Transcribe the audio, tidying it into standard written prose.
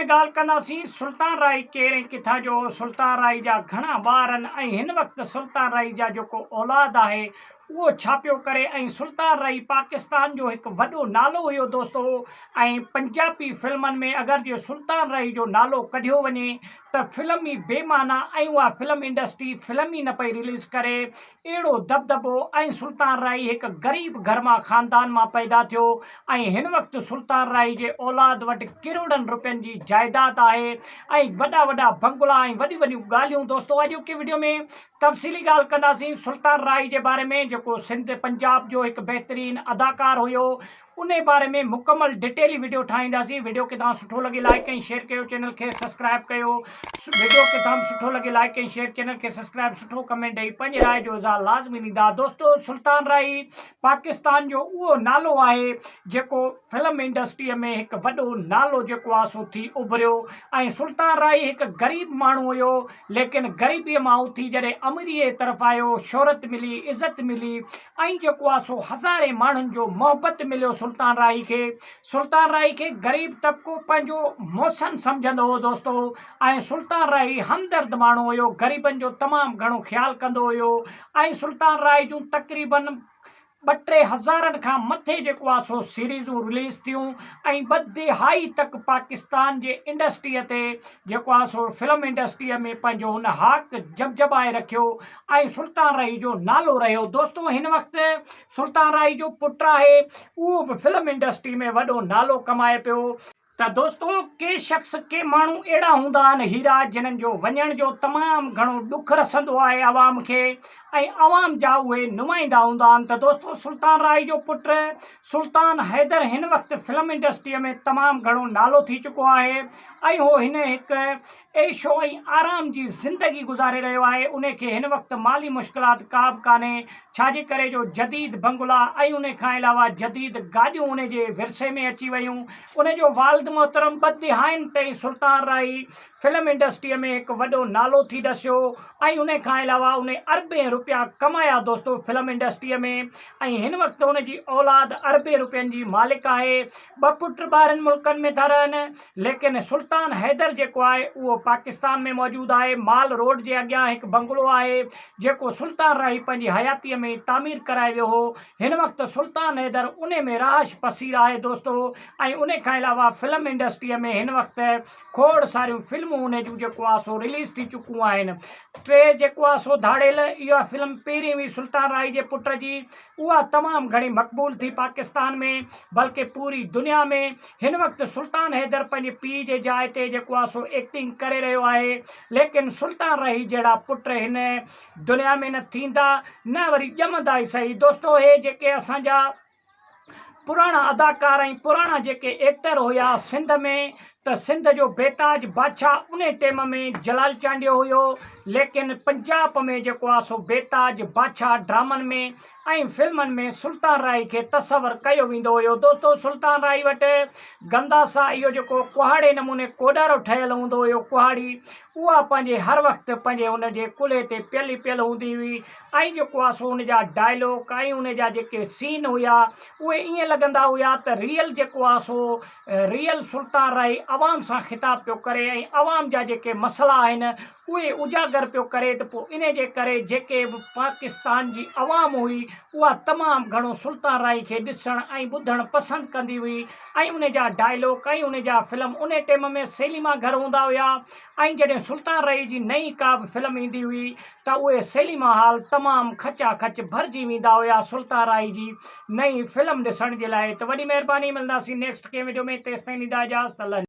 ۾ ڳالهه ڪنداسين سلطان راهي ڪير ۽ ڪٿان جو هو، سلطان راهي جا گهڻا ٻار آهن ۽ هن وقت سلطان راهي جا جيڪو اولاد آهي اهو ڇا پيو ڪري ۽ سلطان راهي پاڪستان جو هڪ وڏو نالو هيو دوستو ۽ پنجابي فلمن ۾ اگر جي سلطان راهي جو نالو ڪڍيو وڃي ته فلم ئي بي معنيٰ ۽ اها فلم انڊسٽري فلم ئي نه پئي رليز ڪري اهڙو دٻدٻو ۽ سلطان راهي هڪ غريب گهر مان خاندان مان پيدا ٿيو ۽ هن وقت سلطان راهي جي اولاد وٽ ڪروڙن روپين جي جائيداد آهي ۽ وڏا وڏا بنگلا ۽ وڏيون وڏيون ڳالهيون دوستو اڄوڪي وڊيو ۾ تفصيلي ڳالهه ڪنداسين سلطان راهي جي باري ۾ جيڪو سنڌ پنجاب جو هڪ بهترين اداڪار هيو انهي باري ۾ مڪمل ڊٽيلي وڊيو ٺاهينداسين وڊيو ڪٿان سٺو لڳي لائيڪ ۽ شيئر ڪيو چينل کي سسڪرائب ڪيو وڊيو ڪٿان به سٺو لڳي لائيڪ ۽ شيئر چينل کي سسڪرائب سٺو ڪمينٽ ڏئي پنهنجي راء جو اظهار لازمي ڏيندا دوستو سلطان راهي پاڪستان جو اهو نالو آهي جيڪو فلم انڊسٽري ۾ هڪ وڏو نالو جيڪو آ سو ٿي اڀريو ۽ سلطان راهي هڪ غريب ماڻهو هيو ليڪن غريبي مان اٿي جڏهن اميري جي طرف آيو شهرت ملي عزت ملي ۽ جيڪو آ سو هزارين ماڻهن جو محبت مليو سلطان راهي کي. سلطان راهي کي غريب طبقو پنهنجو محسن سمجهندو هو دوستو ۽ سلطان راهي همدرد ماڻهو هيو غريبن جو تمام گهڻو خيال ڪندو هيو ۽ سلطان راهي جون تقريبن ٻه ٽي هزارن کان مٿي جيڪو آ سو سيريزون رليز ٿيون ۽ ٻه دهائي تڪ پاڪستان جي انڊسٽريء تي جيڪو آ سو فلم انڊسٽريء ۾ پنهنجو هن هاڪ جبجبائي رکيو ۽ سلطان راهي جو نالو رهيو دوستو هن وقت سلطان راهي جو پٽ آهي اهو به فلم انڊسٽري ۾ وڏو نالو ڪمائي پيو. ته دوستو ڪي شخص ڪي ماڻهو اهڙا هوندا آهن هيرا جنن جو وڃڻ جو تمام گهڻو ڏک رسندو آهي عوام کي ۽ عوام جا اهي نمائندا هوندا آهن ته دوستو سلطان راهي جو پٽ سلطان حيدر هن وقت فلم انڊسٽري ۾ تمام گهڻو نالو ٿي چڪو آهي ۽ هو هن هڪ عيش ۽ آرام جي زندگي گذاري رهيو آهي، انهي کي هن وقت مالي مشڪلات ڪا به ڪانهي، ڇا جي ڪري جو جديد بنگلا ۽ انهي کان علاوه جديد گاڏيون انهي جي ورثي ۾ اچي ويون. انهي جو والد محترم ٻه دهائين تائين سلطان راهي فلم انڊسٽريء ۾ هڪ وڏو نالو ٿي ڏسيو ۽ انهي کان علاوه انهي اربين روپيا ڪمايا دوستو فلم انڊسٽريء ۾ ۽ هن وقت ان جي اولاد اربين روپين جي مالڪ آهي. ٻه پٽ ٻاهرين ملڪن ۾ ٿا رهن. ليڪن سلطان حيدر جيڪو آهي اهو پاڪستان ۾ موجود آهي، مال روڊ جي اڳيان هڪ بنگلو آهي جيڪو سلطان راهي پنهنجي حياتيء ۾ ئي تعمير ڪرائي ويو هو، هن وقت سلطان حيدر انهي ۾ رهائش پسير آهي دوستو ۽ انهي کان علاوه فلم انڊسٽريء ۾ هن وقت کوڙ ساريون فلمون انهي جون جيڪو آهي سو رليز ٿي چڪون آهن. ٽي جيڪو آهي سو ڌاڙيل اها فلم پهرين هئي سلطان راهي جي پٽ جي اها تمام گهڻي مقبول ٿي پاڪستان ۾ بلڪه پوري دنيا ۾. هن وقت سلطان حيدر پنهنجي پيء جي جاء تي جيڪو آهي سو ايڪٽنگ ڪري رهيو آهي ليڪن سلطان رهي جهڙا پٽ هن دنيا ۾ نه ٿيندا نه وري ڄمندا ئي سهي. دوستو هي جيڪي اسان جا پراڻا اداڪار ۽ پراڻا جيڪي ايڪٽر هيا سنڌ ۾ ته سنڌ جو بيتاج بادشاهه انهي ٽيم ۾ جلال چانڊيو هيو ليڪن پنجاب ۾ جيڪو آ سو بيتاج بادشاهه ڊرامن ۾ ۽ فلمن ۾ سلطان راهي کي تصور ڪيو ويندو هيو دوستو سلطان راهي وٽ گنداسا اهو جيڪو ڪهاڙي نموني ڪوڏارو ٺهيل هوندو هيو ڪهاڙي اها پنهنجي هر وقت پنهنجي هن جي ڪلهي تي پيل ئي پيل هوندي هئي ۽ جيڪو آ سو ان جا ڊائلوڪ ۽ ان جا جيڪي سين هيا اهي ائين لڳندا هيا ته ريئل جيڪو آ سو ريئل سلطان راهي عوام سان خطاب پيو ڪري ۽ عوام جا جيڪي مسئلا آهن اهي اجاگر پيو ڪري ته پوء انهي جي ڪري جيڪي به پاڪستان جي عوام هئي اها تمام گهڻو سلطان راهي کي ڏسڻ ۽ ٻڌڻ پسند ڪندي هئي ۽ ان جا ڊائلوڪ ۽ ان جا فلم انهي ٽيم ۾ سيليما گهر هوندا هيا ۽ جڏهن سلطان راهي جي نئين ڪا به فلم ايندي هئي ته اهي سيليما هال تمام کچا کچ ڀرجي ويندا هيا سلطان راهي جي نئين فلم ڏسڻ جي لاء ته وڏي مهرباني ملنداسين نيڪسٽ ڪنهن وڊيو ۾ تيستائين ڏيندا اجازت الله.